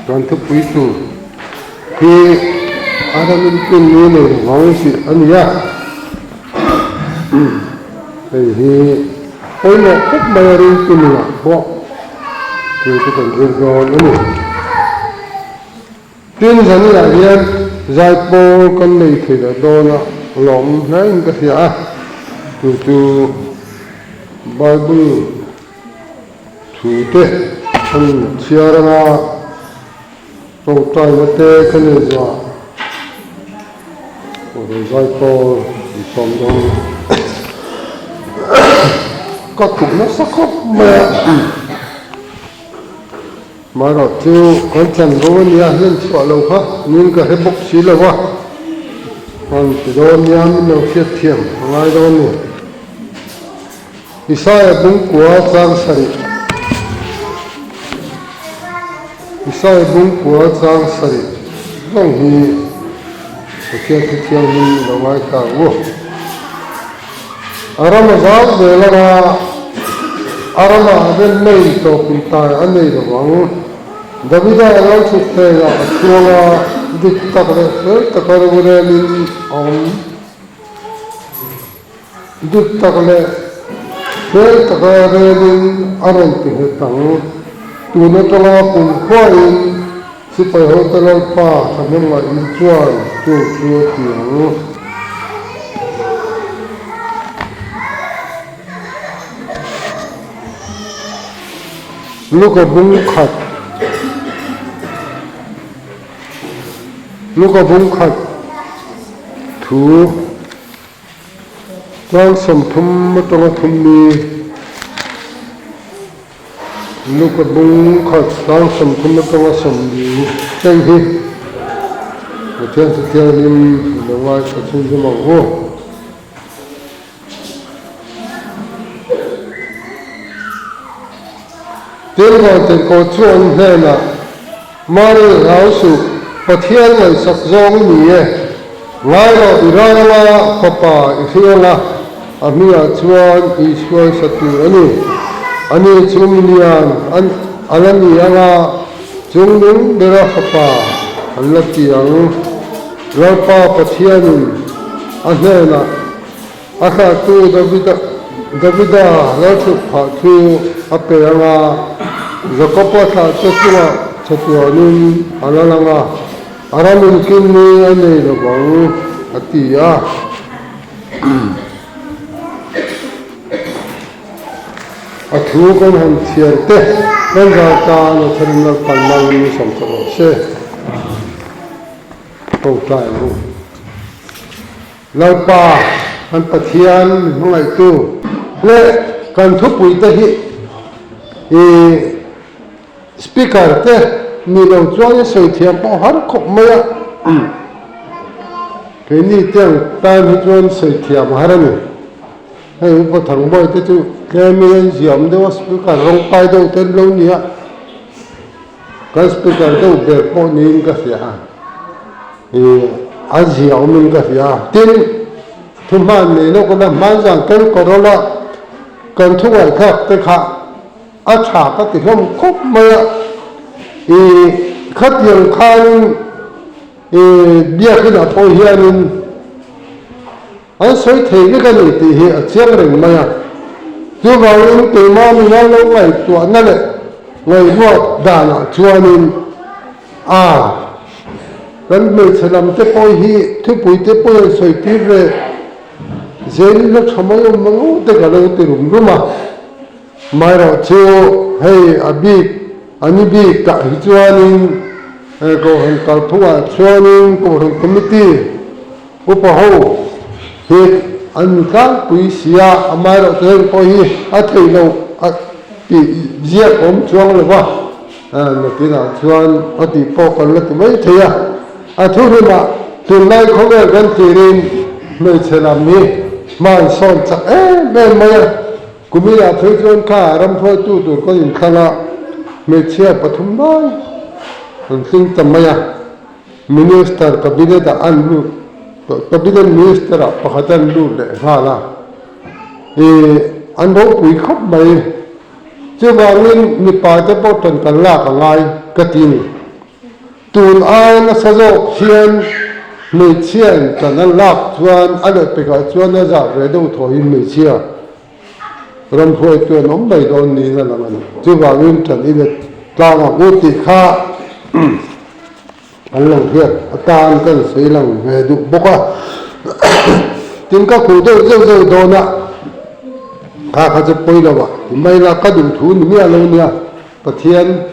Kan thupui tur hi a ramin kin ni nei lovang tih a ni a, hei hi pawimawh khawp mai a ringtu nunah pawh chu chu kan zir dawn a ni. Tin, zaninah hian zaipawl kan nei thei leh dawn a, lawm hlein ka hria a, chu chu Bible Thu te kan chhiar anga tawngtaina te ka nei zuah rawn zai pawl an sawm dawn ka khuh nasa khawp mai a marawh chu kan chanvo a nia hlen chhuah lo kha nin ka hre bawk si lo a an ti dawn nia min lo hriat thiam a ngai dawn a ni. Isaia bungkua chang sarih Isaia bungkua chang sarih zawng hi Pathian thu thianghlim i lo ngaithla ang u. A ram a zau zel anga a ramah remna in tawp in tai a nei lo ang. Davida a lo thut hleiah a chhuang a, dik tak leh fel taka rorelin a awm. Dik tak leh fel taka relin a rawn ti nghet ang. Tun atanga kum khuain sipai hote Lalpa thahnemngaihna chuan chu chu a ti ang. Luka bung khat Luka bung khat thu. Tlang 30 atanga thum ni Luka bung khat tlang 30 atanga 40 thleng hi Pathian chu thianghlim i lo ngaithla chhunzawm ang u. Tin, Vantirhkoh chu an hnenah, Mari, hlau suh, Pathian ngaihsak zawng i ni e. Ngai rawh, i ranga fapa i hriang a, a hmingah chuan Isua i sa tur a ni. Ani chu milian a la ni anga, chungnung bera fapa an la ti ang. Lalpa Pathianin a hnenah, A thlahtu Davida lo chhuk phah chu a pe ang a, Jakoba thlahte chungah chatuanin a la lang a, a ram inkin ni a nei lo vang, a ti a. A thu kan han chhiar te kan zar tan a tharin Lalpan mangin min sawm chawp rawh se. Tawngtai ang u. Lalpa, kan Pathian min hmangaihtu leh kan thupuite hi i Speaker te ni lo chuan i sawi thiam pawh har khawp mai a, keini te ang tan hi chuan sawi thiam har a ni. Hei Upa Thangbawi te chu tlemin an ziam deuh a, Speaker rawng kai deuh te an lo ni a, kan Speaker deuh ber pawh niin ka hria a. Ih a zia awmin ka hria a, tin thu hman nei lawk ila hman zan tel kawrawl a kan thu ngaihthlak te kha a tha ka ti hlawm khawp mai a, ih khatiang khanin ih biakinah pawh hianin an sawi thei vek a ni tih hi a chiang reng mai a, chuvangin keimah mina lo ngaihtuahna leh ngaihruat danah chuanin A, kan hmeichhe lam te pawh hi thupui te pawh hian sawi tir ve zel ila tha mai awm mang aw te ka lo ti rum rum a, amaherawh chu hei a bik a ni bik tah hi chuanin Kohhran kalphungah chuanin Kohhran Committee upa ho hi an tlangpui si a, amaherawh chu heng pawh hi a theih loh a tih ziak awm chuang lo va. Nakinah chuan a tih pawh kan la ti mai thei a, a thuhrimah tunlai khawvel kan tirin hmeichhe lam hi hma an sawn chak em em mai a, kuminah phei chuan kha ramhruaitu tur kan inthlang a, hmeichhia pathum lai an tling ta mai a, Minister Cabinet ah an lut Cabinet Minister ah pakhat an lut leh nghal a, ih an ropui khawp mai. Chuvangin mipa te pawh tan kan lak a ngai ka ti ni. Tun ai nasa zawk hian hmeichhia in tan an lak chuan a lehpekah chuan a zah ve deuh thaw hi hmeichhia ram hruaitu an awm mai dawn niin a lang a ni. Chuvangin tan i let tlang ang u tih kha an lo hriat atan kan sawi lang ve duh bawk a. Tin ka khuh deuh zeuh zeuh dawn a, kha kha chu pawi lo ah ti mai la ka duh thu ni miah lo nia Pathian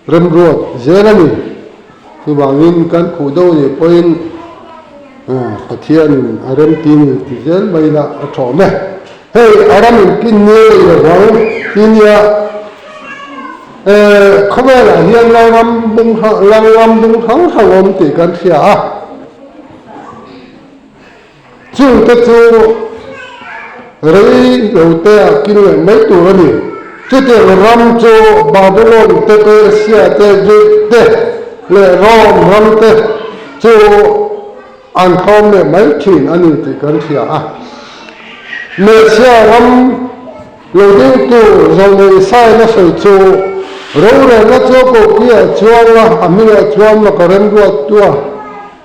Remruat zel a ni. Chuvangin kan khuh deuh nih pawhin Pathianin a remti ni ti zel mai ila a thawm e. Hei a ram inpin ni lo vang ti nia khawvelah hian Lalram bung Lalram bung hrang hrang awm tih kan hria a. Chungte chu rei lo te ah kil leh mai tur a ni. Chutiang ram chu Babylon te, Persia te, Greek te leh Rome ram te chu an tlawm leh mai thin a ni tih kan hria a. Mesia ram lo ding tur zawlnei Isaia sawi chu rorelna chu a kohpuiah chuan a, a hmingah chuan maka remruattua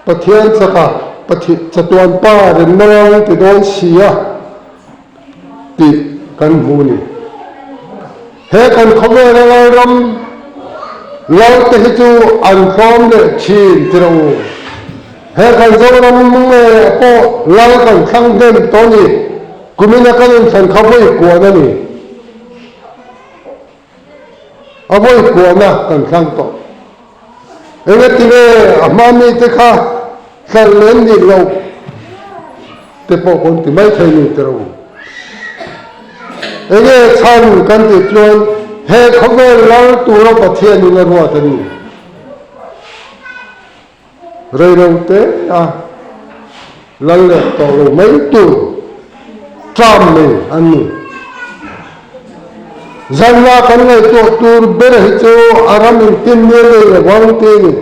Pathian chaka Pathi chatuan pa remna rang ti dawn si a tih kan hmu ni. He kan khawvela Lalram Lal te hi chu an tlawm leh thin ti rawh u. He kan Zoram nge pawh Lal kan thlang hnem tawh ni. Kumina kan inthlan kha vawi kuan a ni. A vawi kuahna kan thlang tawh. Engatinge a hma mite kha hlalh leh an nih loh te pawh kan ti mai thei ni teh rawh u. Enge chhan kan tih chuan he khawvel lal tura Pathianin a ruat a ni. Reilo te a lal leh tawh lo mai tur tram nei an ni. Zanla kan ngaihtuah tur ber hi chu a ram engtin nge nei lo vang ti a ni.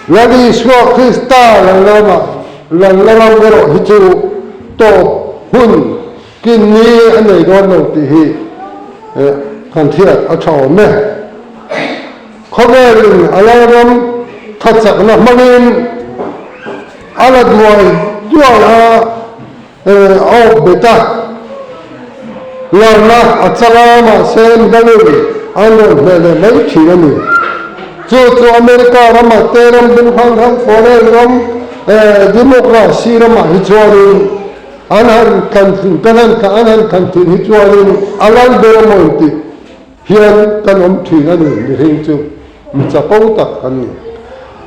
Lal Isua Krista lalramah lalna ram erawh hi chu tawp hun kin ni a nei dawn lo tih hi kan hriat a tha awm e. Khawvelin a lalram thachakna hmangin a la duai duai a, a awp bet a, larna a chang a, mahse midangin an rawn hneh leh mai thin a ni. Chu chu America ramah te ram bung hrang hrang foreign ram democracy ramah hi chuanin an han thlan kan han an han thlan thin hi chuanin a lal ber a maw intih Hian kan awm thin a ni, mihring chu mi chapo tak an ni.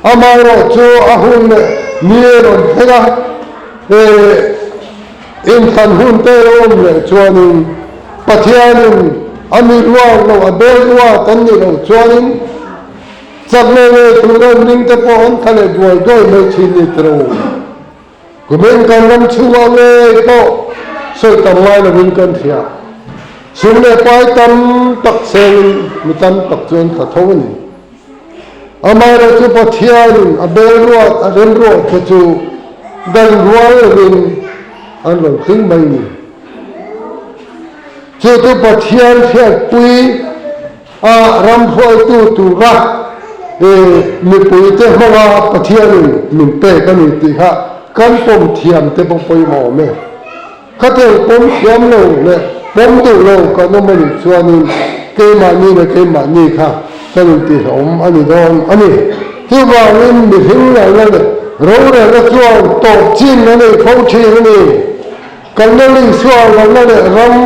Amaherawh chu a hun leh ni a rawn thleng a, eh inthlan hun te a awm leh chuanin Pathianin a mi ruat lo, a bel ruat an nih loh chuanin chak leh ngei tur an ring te pawh an tha leh duai duai mai thin ni tiro. Kumin kan ram chhungah ngei pawh sawi tam ngai lovin kan hria. Sum leh pai tam tak sengin mi tam tak chu an tla tho a ni. Amaherawh chu Pathianin a bel ruat a rem ruat te chu dan rual lovin an rawn tling mai ni. Chu chu Pathian hriatpui A ram hruaitu tura mipuite hmanga Pathianin min pek a ni tih kha kan pawm thiam te pawh pawimawh awm e. Khatiang pawm thiam lo leh pawm duh lo kan awm a nih chuanin keimahni leh keimahni kha kan intihlawm a ni dawn a ni. Chuvangin mihring lalna leh rorelna chuan tawp chin a nei fo thin a ni. Kan lal Isua lalna leh ram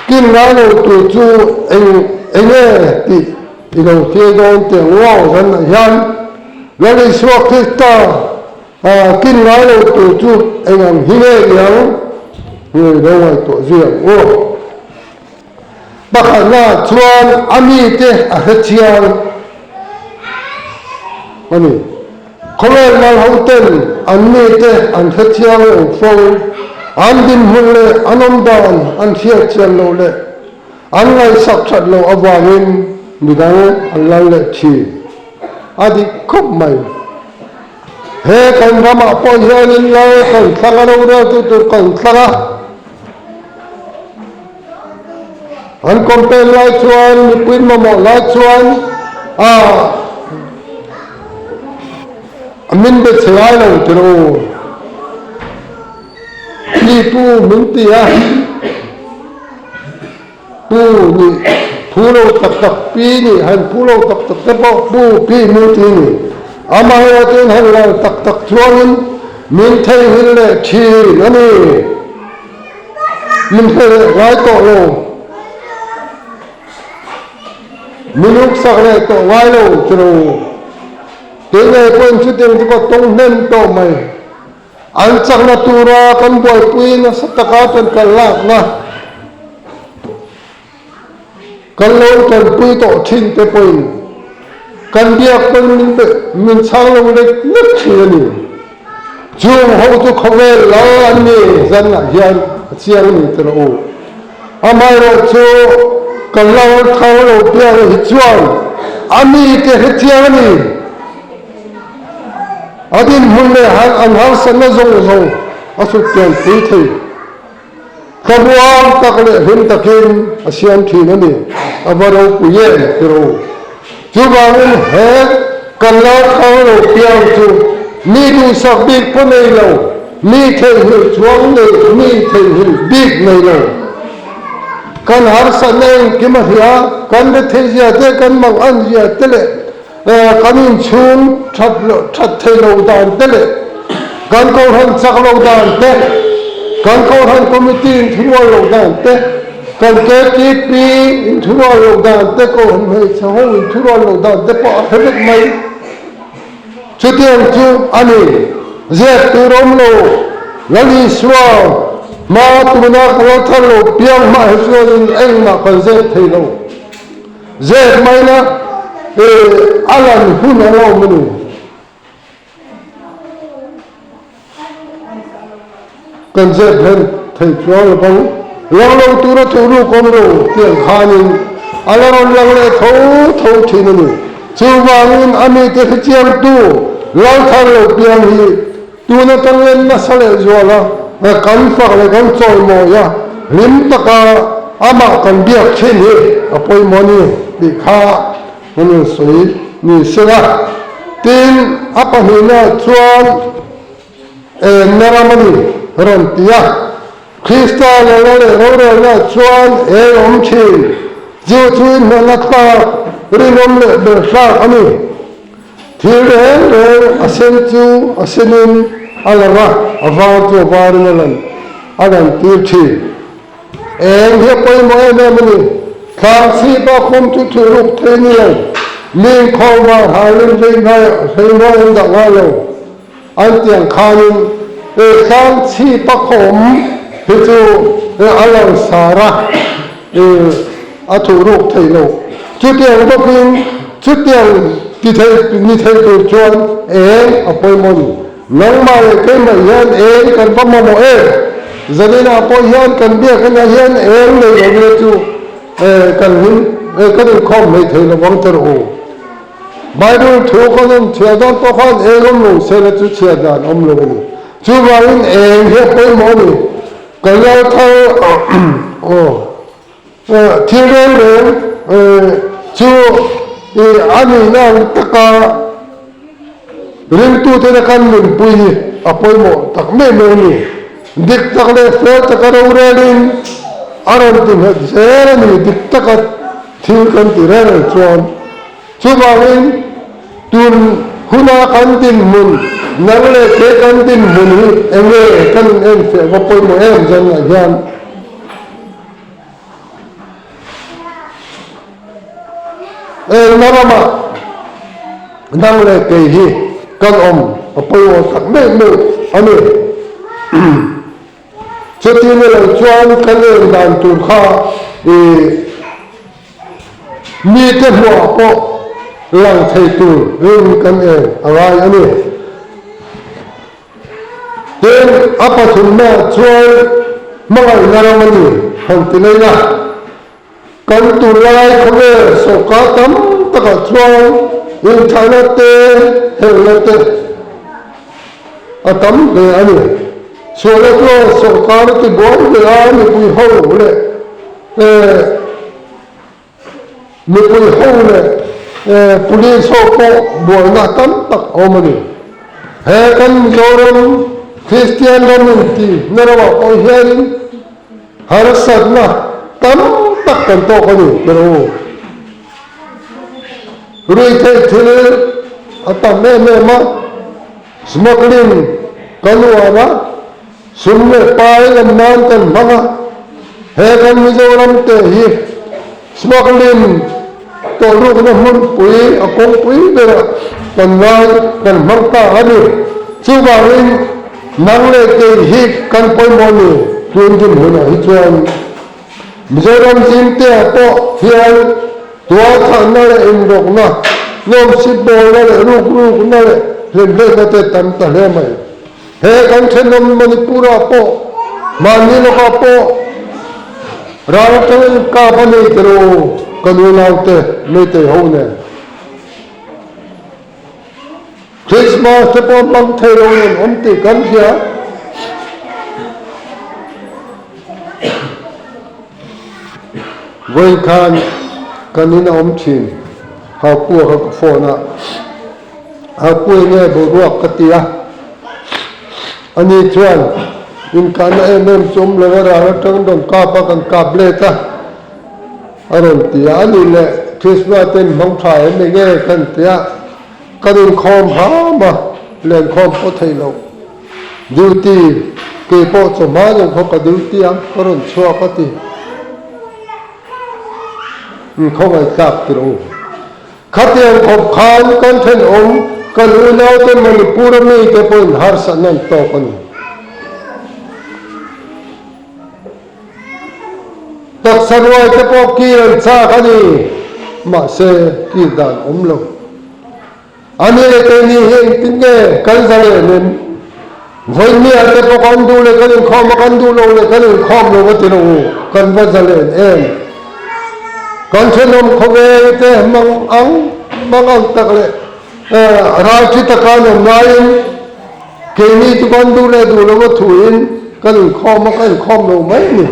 Kin ngai lo tur chu eng enge tih i lo hriai dawn teh ang aw zan ah hian Lal Isua Krista kin ngai lo tur chu eng ang hi nge i ang nge i lo ngaihtuah zui ang u. Pakhatna ah chuan a mite a hre chiang a ni. Khawvel mal hoten an mite an hre chiang lo fo, an dinhmun leh an awm dan an hriat chian loh leh an ngaihsak that loh avangin midang an lal leh thin. A dik khawp mai. He kan ramah pawh hianin lal kan thlang a, roreltu tur kan thlang a. An campaign lai chuan mipui mamawh lai chuan a. Min be chhe ngai lo ti rawh u. Pi pu min ti a, pu nih phu lo tak tak, pi nih han phu lo tak tak te pawh pu pi min ti ni. Amaherawhchuan han lal tak tak chuangin min theihnghilh leh thin a ni. Min hre leh ngai tawh lo. Min uksak leh tawh ngai lo ti rawh u. Keimah pawhin chutiang chu ka tawng hnem tawh mai. An chakna tura kan buaipui nasa taka kan kal lakna kan lo tanpui tawh thin te pawhin kan biak pawn min min chhang lo lek lek thin a ni. Chung ho chu khawvel lal an ni zanah hian a chiang a ni ti rawh u. Amaherawh chu ka lal thar lo biak hi chuan a mite hrechiang a ni. A dinhmun leh an harsatna zawng zawng a sutpian pui thei. Thlamuang tak leh hlim takin a siam thin a ni. A va ropui em ti rawh u. Chuvangin he kan lal thar lo piang chu mi duhsak bik pawh nei lo, mi theihnghilh chuang nei, mi theihnghilh bik nei lo. Kan harsatna engkim a hria, kan retheihzia te, kan manganzia te leh kan inchhung that that thei lo dan te leh kan kohhran chak lo dan te, kan kohhran committee inthurual lo dan te, Kan KTP inthurual loh dan te, Kohhran hmeichhe ho inthurual loh dan te pawh a hre vek mai. Chutiang chu a ni. Ziak tur awm lo, Lal Isua hma tuna ka lo thar lo piang hmah hi chuanin engmah kan zep thei lo. Zep maina a lan hun a lo awm a ni. Kan zep hlen thei chuang lo bang, lang lo tura thuh ruk awm lo tiang khanin a la rawn lang leh tho tho thin a ni. Chuvangin a mite hrechiangtu lal thar lo piang hi tun atangin nasa leh zual a, kan fak leh kan chawimawi a, hlim taka amah kan biak thin hi a pawimawh a ni tih kha Kan rawn sawi ni sela, tin a pahnihna chuan enna ram a ni rawn ti a. Krista lalna leh rorelna chuan eng awm thin, chu chu inhmehna tlak, rinawm leh belhtlak a ni. Thil reng reng a sen chu a senin a lang a, a var chu a varin a lan a lantir thin. Eng hi a pawimawh em em a ni. Thlang chhipa khum chu thil ruk thei ni lo. Mi inkhawm var halin hlei hnuai an dah ngai lo. An tiang khanin e thlang chhipa khawm hi chu a lang sar a, e a thuh ruk thei lo. Chutiang bawkin chutiang ti thei ni thei tur chuan eng a pawimawh a ni. Nangmah leh keimah hian eng kan va mamawh em? Zaninah pawh hian kan biakina hian eng nei lo nge chu kan hlim kan inkhawm hleih thei lo vang tawh u. Bible thu kan awm chhiah dawn pawh khan eng awm lo se la chu chhiah dan awm lo a ni. Chuvangin eng hi a pawimawh a ni. Kan lal thar aw. Thil reng reng chu a nihna ang taka ringtute kan nunpui hi a pawimawh tak mai mai a ni. Dik tak leh fel taka rorelin a rawn ti nghet zel a ni, dik taka thil kan ti reng reng chuan. Chuvangin tun huna kan dinhmun, nang leh kei kan dinhmun hi enge kan enfiah va pawimawh em zanah hian. Engna ramah nang leh kei hi kan awm a pawimawh tak meuh meuh a ni. Chuti ni lo chuan kan eng dan tur kha i mite hmuah pawh lang thei tur rin kan eng a ngai a ni. Tin, a pathumna chuan hmangaihna ram a ni han ti mai a. Kan tunlai khawvel sawrkar tam takah chuan inthahna te, helna te a tam hle a ni. Sualna chuan sawrkar a tibuai hle a, mipui ho leh Mipui ho leh police ho pawh buaina tam tak a awm a ni. He kan Mizoram Kristian ram inti na ramah pawh hianin harsatna tam tak kan tawk a ni tiraw u. Ruihtheih thil a tam em em a, smuggling kan uar a, sum leh pai lam nan kan hmang a, he kan Mizoram te hi smuggling tawlhrukna hmunpui a kawngpui berah kan ngai kan hmang ta a ni. Chuvangin nang leh kei hi kan pawimawh ni tun dinhmunah hi chuan Mizoram zingteah pawh hian tualthahna leh inrawkna, nawmsip bawlna leh rukrukna leh hlemhletna te tam ta hle mai. He kan thenawm Manipur-ah pawh mahni lawkah pawh ral atangin kap a nei teh rawh u, kan unaute Meitei ho nen. Christmas te pawh hmang thei lo in an awm tih kan hria. Vawiin khan kan in a awm thin, Haukua kha ka phone a, Haukua nge boruak ka ti a, ani chuan inkahna em em chu awm lo a, ral atang rawn kap a, kan kap let a, a rawn ti a, ani leh Christmas te in hmang tha em enge kan ti a. Kan inkhawm hram a, lenkhawm pawh theih loh. Duty kei pawh chawhma deuh khaw ka duty a, ka rawn chhuak a ti. Inkhawngaih tlak ti rawh u. Khatiang khawp khan kan thenawm kan unaute Manipur a mite pawhin harsatna an tawk a ni. Taksa ruai te pawh kir an chak a ni, mahse kir dan awm lo. A ni leh keini hi engtin nge kan za leh nem? Vawinia te pawh kan duh leh kan inkhawm a, kan duh lo leh kan inkhawm lo va ti lo u, kan va za len em? Kan thenawm khawvel te mang ang mang ang tak leh ralṭhi taka an awm laiin, Keini chu kan duh leh duh lova thuin kan inkhawm a, ka inkhawm lo mai a ni.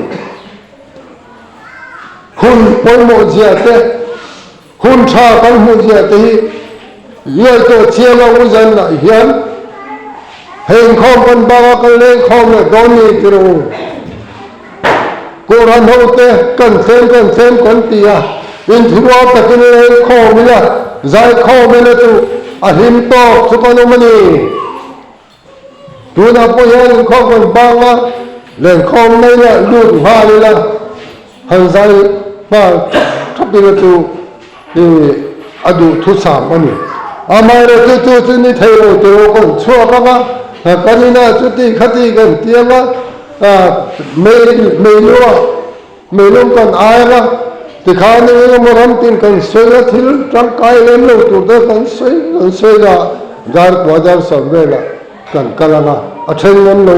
Hun pawimawh zia te, hun tha kan hmuh zia te hi ngaihtuah chiang a u zanah hian hei inkhawm kan bang a, kan lengkhawm leh dawn ni ti rawh u. Kohhran ho te kan thleng kan thleng kan ti a, inthurual takin lengkhawm ila, zaikhawm ila chu a hlim tawk chu kan awm a ni. Tunah pawh hian inkhawm kan bang a, lengkhawm mai ila, lut nghal ila, han zai nghal thap thap ila chu a duhthusam a ni. Amaherawhchu chu chu ni thei lo tiraw kan chhuak ang a, kan inah chuti khati kan ti ang a, Meiluah, meilung kan ai ang a, tikhan eng emaw ram tin kan sawi a, thil tangkai lem lo tur te kan sawi kan sawi a, dar kua dar sam velah kan kal ang a, a then an lo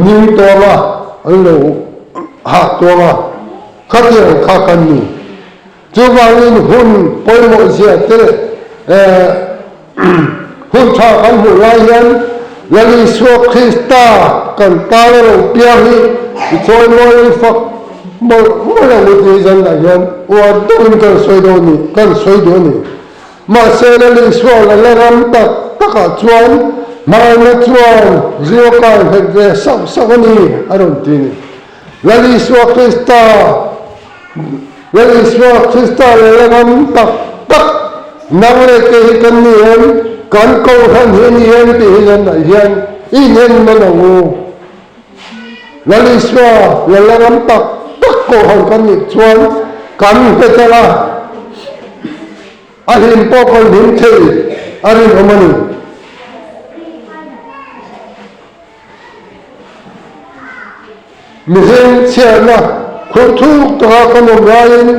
ning tawng a, an lo hah tawng a, khatiang kha kan ni. Chuvangin hun pawimawh zia te leh hun tha kan hmuh lai hian Lal Isua Krista kan tan a lo piang hi i chawi mawi fak mawlh mawlh ang u tih zanah hian uar deuhin kan sawi dawn ni, kan sawi duh a ni. Mahse Lal Isua la la ram tak takah chuan hmangaihna chuan zua kai nghet ve sauh sauh a ni a rawn ti a ni. Lal Isua Krista Lal Isua Krista leh la ram tak tak nang leh kei hi kan ni em, kan Kohhran hi a ni em tih hi zanah hian i inen nawn ang u. Lal Isua leh la ram tak tak Kohhran kan nih chuan kan nghet ang a, a hlim pawh kan hlim thei a rinawm a ni. Mihring chhiatna khur thuk taka kan awm laiin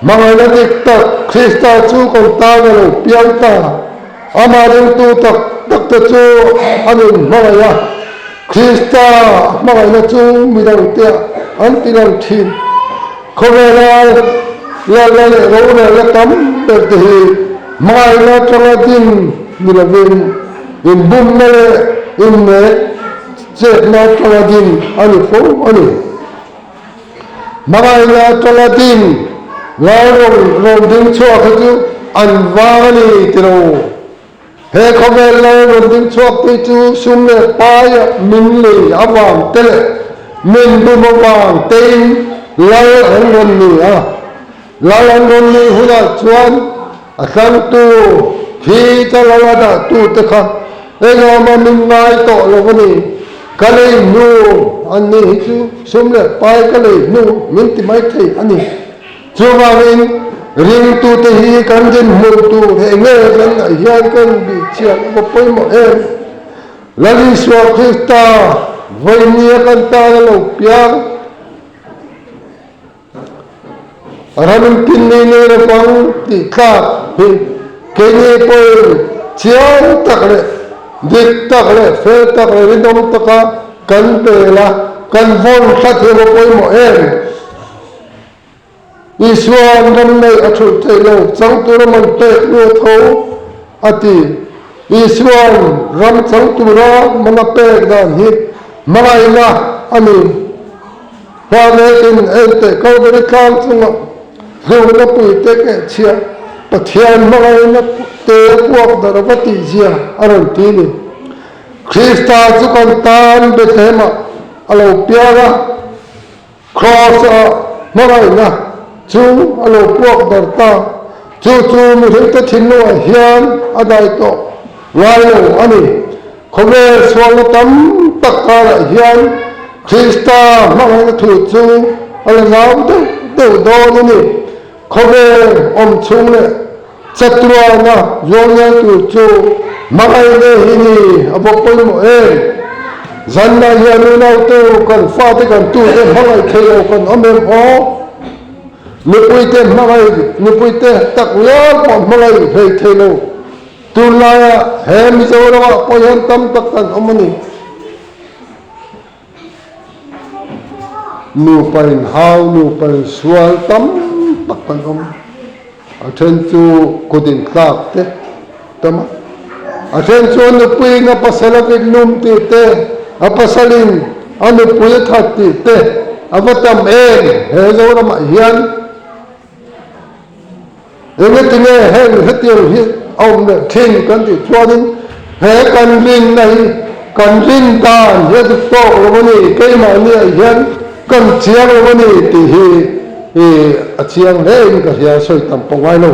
hmangaihna dik tak Krista chu kan tan a lo piang ta. Amah ringtu tak tak te chu an inhmangaih a, Krista hmangaihna chu midangteah an ti lang thin. Khawvela lalna leh rorelna tam ber te hi hmangaihna atanga din ni lovin inbumna leh innek Chetna atanga din a ni fo a ni. Hmangaihna atanga din lalrawn rawn ding chhuak hi chu an vang a ni ti lo. He khawvel lal rawn ding chhuak te chu sum leh paia min lei avang te leh min bum avang tein lal an rawn ni a. Lal an rawn nih hunah chuan a tlangtu khi ka lal a dahtu te kha engawma min ngai tawh lo a ni. Ka lei hnu an nih hi chu sum leh pai ka lei hnu min ti mai thei a ni. Chuvangin ringtute hi kan dinhmun tur eng nge kan ngaih hian kan bihchian a va pawimawh em? Lal Isua Krista vawinia kan tan a lo piang. Ram inpinni nei lovang tih tlak hi keini pawhin chiang tak leh dik tak leh fel tak leh rinawm taka kan bel a, kan vawn hlat hi a va pawimawh em? Isua'n ram neih a thulh theih lo, chang tura man pek nu a tho, a ti. Isua'n ram chang tura man a pek dan hi hmangaihna a ni. Hmanekin enteh Kalvari tlang chungah hluna puite kehchhia Pathian hmangaihna te a puak darh a va tihzia a rawn ti ni. Krista chu kan tan Bethlehem-ah a lo piang a. Kraws-a hmangaihna chu a lo puak dar ta. Chu chu mihringte thinlungah hian a dai tawh ngai lo a ni. Khawvel sualna tam tak karah hian Krista hmangaihna thu chu a la zau deuh deuh dawn a ni. Khawvel awm chhung leh chatuana zualnel tur chu hmangaihna hi ni a va pawimawh em? Zanlai hian unautu kan fate kan tute hmangaih thei lo kan awm em aw? Nupuite hmangaih nupuite tak ngial pawh hmangaih hlei thei lo tunlaia he Mizoramah pawh hian tam tak kan awm a ni. Nupa inhau, nupa insual tam tak kan awm. A then chu kut intlak te tam a, a then chu a nupuiin a pasal a vit lum tih te, a pasalin a nupui a that tih te a va tam em he Zoramah hian. Engetinge heng hetiang hi a awm leh thin kan tih chuanin he kan rinna hi kan rin dan hi a dik tawk lo a ni, keimahniah hian kan chiang lo a ni tih hi a chiang hle in ka hria, sawi tam pawh ngai lo.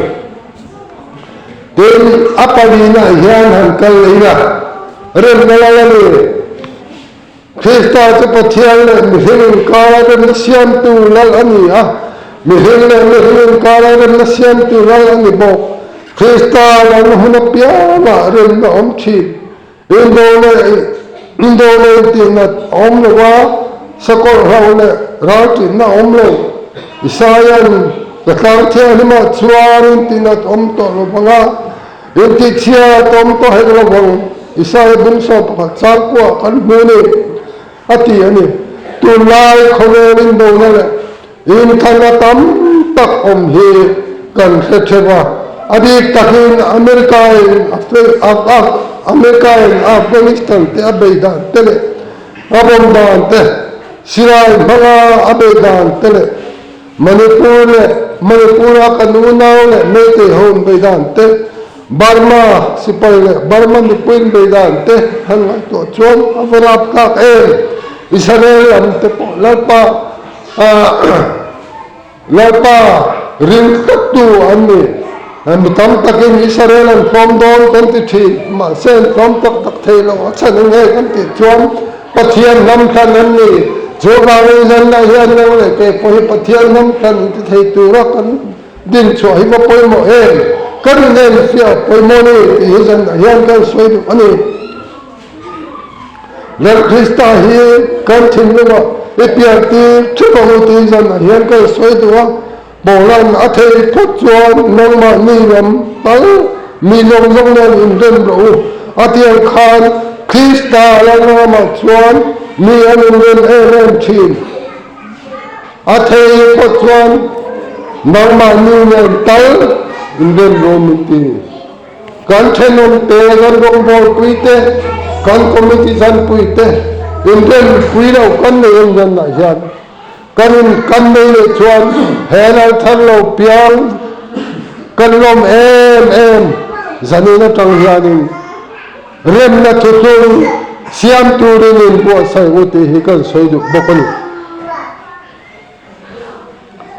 Tin, a palinah hian han kal leh ila remna lal a ni. Krista chu Pathian leh mihring inkara remna siamtu lal a ni a, mihring leh mihring inkara remna siamtu lal a ni bawk. Krista lalna hun apiangah remna awm thin. Indo leh indo leh intihnat a awm lo a, sakawlh hlo leh ralṭinna a awm lo. Isaia'n, Ka tlang thianghlimah chuan intihnat awm tawh lo vang a, Intihchhia tawm tawh hek lo vang, Isaiah bung 11 changkua kan hmu ni, a ti a ni. Tunlai khawvel indona leh inthlanna tam tak awm hi kan hre theuh a, a bik takin America-in America-in Afghanistan te a bei dan te leh a bomb dan te, silai hmanga a bei dan te leh Manipur leh Manipur-a kan unau leh Meitei ho inbei dan te, Burma sipai leh Burma mipui inbei dan te han ngaihtuah chuan a va rap tlak em? Israel lam te pawh Lalpa Lalpa ring tlattu an ni. Mi tam takin Israel an tlawm dawn kan ti thin, mahse an tlawm tak tak thei lo, a chhan eng nge kan tih chuan Pathian hnam thlan an ni. Chuvangin zanna hian nang leh kei pawh hi Pathian hnam thlan inti thei tura kan din chhuah hi va pawimawh em? Kan inenfiah pawimawh ni tih hi zanna hian kan sawi duh a ni. Lal Krista hi kan thinlungah i pian tir theuh ang u tih zanah hian kan sawi duh a. Paula'n a thei phawt chuan nangmahni lam tal mi zawng zawng nen inrem rawh u. A tiang khan Krista lalramah chuan mi an inrem em em thin. A thei phawt chuan nangmahni nen tal inrem rawh min ti. Kan thenawm te, kan rawngbawlpui te, kan committee zanpui te inrem pui lo kan nei em zanah hian Kan in kan nei leh chuan he lal thar lo piang kan lawm em em zanin atang hianin. Remna thuthlung siam turin inbuatsaih u tih hi kan sawi duh bawk a ni.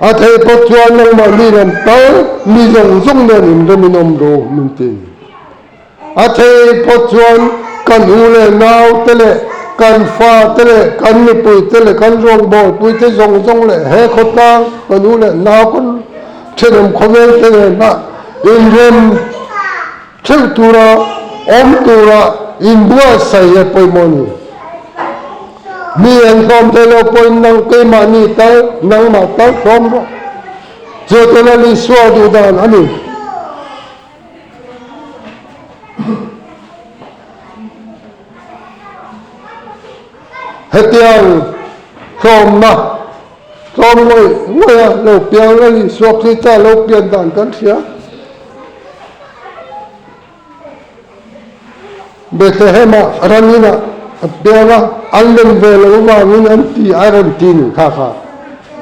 A theih pawh chuan nangmahni lam tal mi zawng zawng nen inremin awm rawh u min ti. A theih pawh chuan kan u leh nau te leh kan fa te leh kan mipui te leh kan rawngbawlpui te zawng zawng leh he khawtlang kan u leh nau kan thenawm khawvel te nena inrem Theuh tura awm tura inbuatsaih a pawimawh a ni. Mi an hlawm thei lo pawhin nang keimahni tal, nangmah tal hlawm rawh. Chu te Lal Isua duh dan a ni. Hetiang hlawmna tlawm ngawih ngawih a lo piang Lal Isua Krista lo pian dan kan hria. Bethlehem-ah ran inah a piang a, an lem ve lo avangin an ti a rawn ti nih kha kha.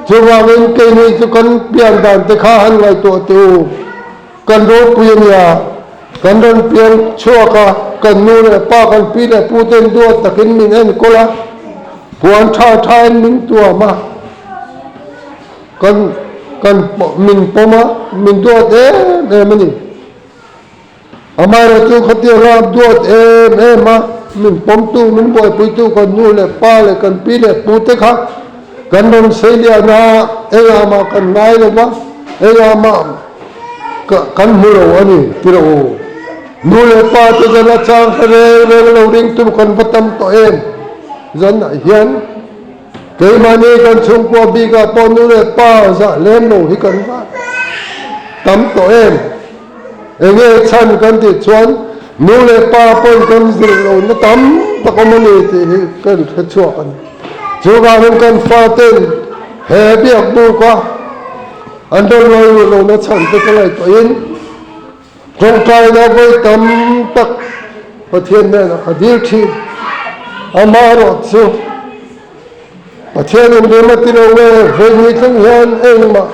Chuvangin keini chu kan pian dan te kha han ngaihtuah teh u. Kan ropui a nia, kan rawn piang chhuak a, kan nu leh pa, kan pi leh pu ten duat takin min enkawl a, puan tha thain min tuam a, kan kan min pawm a, min duat em em a ni. Amaherawhchu khawtianga duat em em a, min pawmtu, min buaipuitu kan nu leh pa leh kan pi leh pu te kha kan rawn sei lian a, engah mah kan ngai lo va, engah mah kan hmu lo a ni ti lo u. Nu leh pa te zan a chang hre reng reng lo ringtu kan va tam tawh em zanah hian keimahni kan chhungkua bikah pawh nu leh pa zah lem lo hi kan va tam tawh em. Enge chhan kan tih chuan nu leh pa pawhin kan zirh lohna tam tak awm a ni tih hi kan hre chhuak a ni. Chuvangin kan faten he biak buka an rawn ngawi luh lohna chhan te ka ngaihtuahin tawngtaina vawi tam tak Pathian hnenah ka dil thin. Amaherawh chu Pathianin rem a ti lo nge vawi thleng hian engmah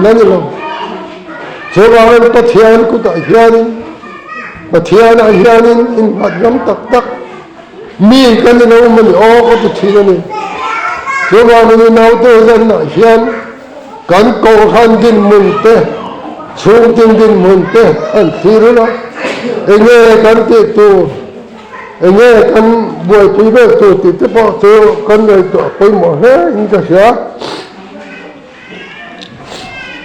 la ni lo. Chuvangin Pathian kutah hianin Pathianah hianin innghat ngam tak tak mi ka ni lo mawni aw ka ti thin a ni. Chuvangin i naute zanah hian kan kohhran dinhmun te, chhungtin dinhmun te an thlir ila enge kan tih tur Enge kan buaipui ber tur tih te pawh chu kan ngaihtuah pawimawh hle in ka hria.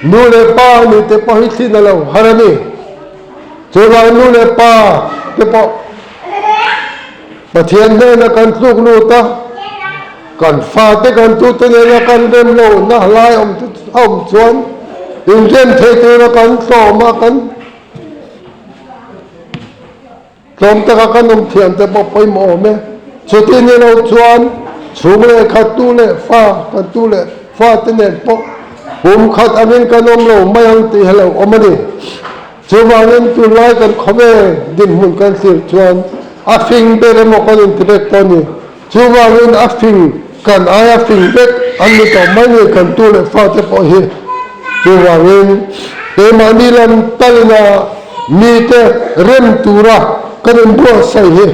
Nu leh pa nih te pawh hi thlen a lo har a ni. Chuvang nu leh pa te pawh Pathian hnena kan tluk lut a, kan fate kan tute nena kan rem lohna lai awm awm chuan inrem thei tura kan tlawm a, kan Tlawm taka kan awm thiam te pawh pawimawh awm e. Chuti ni lo chuan chhung leh khat tu leh fa kan tu leh fa te nen pawh pum khat angin kan awm lo mai ang tih hi lo awm a ni. Chuvangin tunlai kan khawvel dinhmun kan thlir chuan a fing ber emaw kan inti vek tawh a ni. Chuvangin a fing kan aia fing vek an ni tawh mai ni kan tu leh fa te pawh hi. Chuvangin keimahni lam talina mite rem tura kan inbuatsaih hi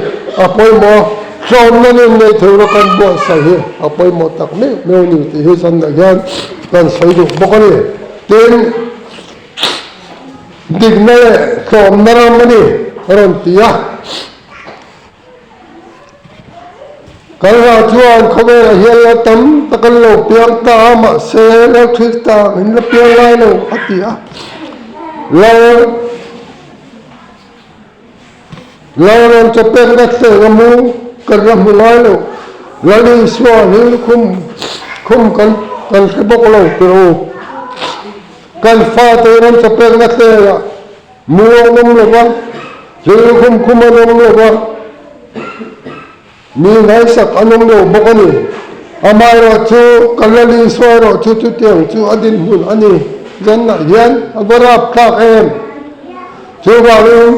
a pawimawh a, tlawmna nun nei thura kan buatsaih hi a pawimawh tak meuh meuh a ni tih hi zanah hian kan sawi duh bawk a ni. Tin, dikna leh tlawmna ram a ni a rawn ti a. Kalra chuan khawvelah hian la tam tak an lo piang ta a, mahse Lal Krista min la piang lai lo a ti a. Lal Lal rawn chawpekna thleng a mu kan la hmu ngai lo. Lal Isua hi khum khum kan kan hre bawk lo tir u. Kan fate rawn chawpekna thlengah Mu an awm lo va, thil khum khum an awm lo va, mi ngaihsak an awm lo bawk a ni. Amaherawhchu, kan Lal Isua erawh chu chutiang chu a dinhmun a ni. Zanah hian a va rapthlak em! Chuvangin,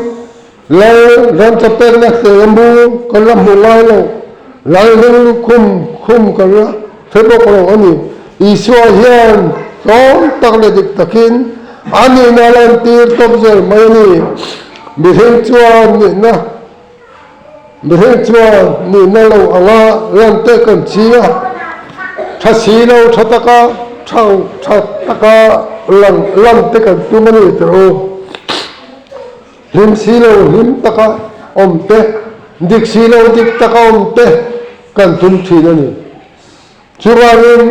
Lal ramchapekna hle mu kan la hmu ngai lo, Lal ring khum khum kan la hre bawk lo a ni. Isua hian tlawm tak leh dik takin a nihna a lantir tawp zel mai a ni. Mihring chuan nihna. Mihring chuan nihna lo anga lan te kan ching a, tha si lo tha taka thang tha taka lang lan te kan tum a ni teh u. Hlim si lo hlim taka awm te, dik si lo dik taka awm te kan tum thin a ni. Chuvangin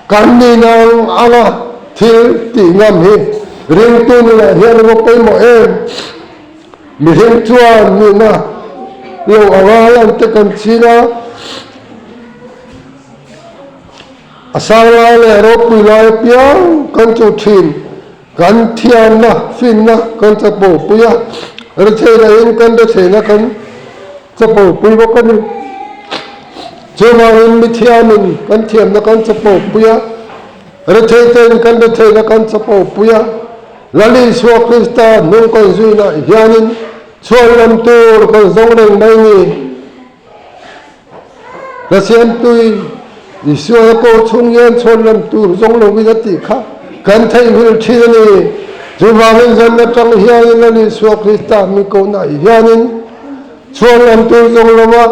kan nihna ang anga thil tih ngam hi ringtu nunah hian a va pawimawh em? Mihring chuan nihna lo anga lan te kan ching a, a sang lai leh ropui lai apiang kan chuh thin. Kan thiamna, finna kan chapopui a, retheihna in kan retheihna kan chapopui bawk a ni. Chuvangin mi thiamin kan thiamna kan chapopui a, retheihte in kan retheihna kan chapopui a. Lal Isua Krista hnung kan zuinah hianin chhuan lam tur kan zawng reng mai ni. Hla-siamtui, Isua ko chhung hian chhawn lam tur zawng lovin a tih kha kan theihnghilh thin a ni. Chuvangin zan atang hianin Lal Isua Krista mi kohnaah hianin chhawn lam tur zawng lova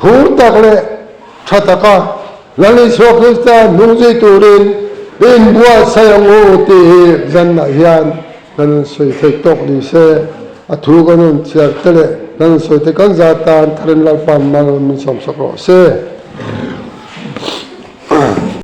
phur tak leh tha taka Lal Isua Krista hnung zui turin inbuatsaih ang u tih hi zanah hian Kan rawn sawi theih tawk ni se, a thu kan rawn chhiar te leh kan rawn sawi te kan za tan Tharin Lalpa'n mal min sawmsak rawh se.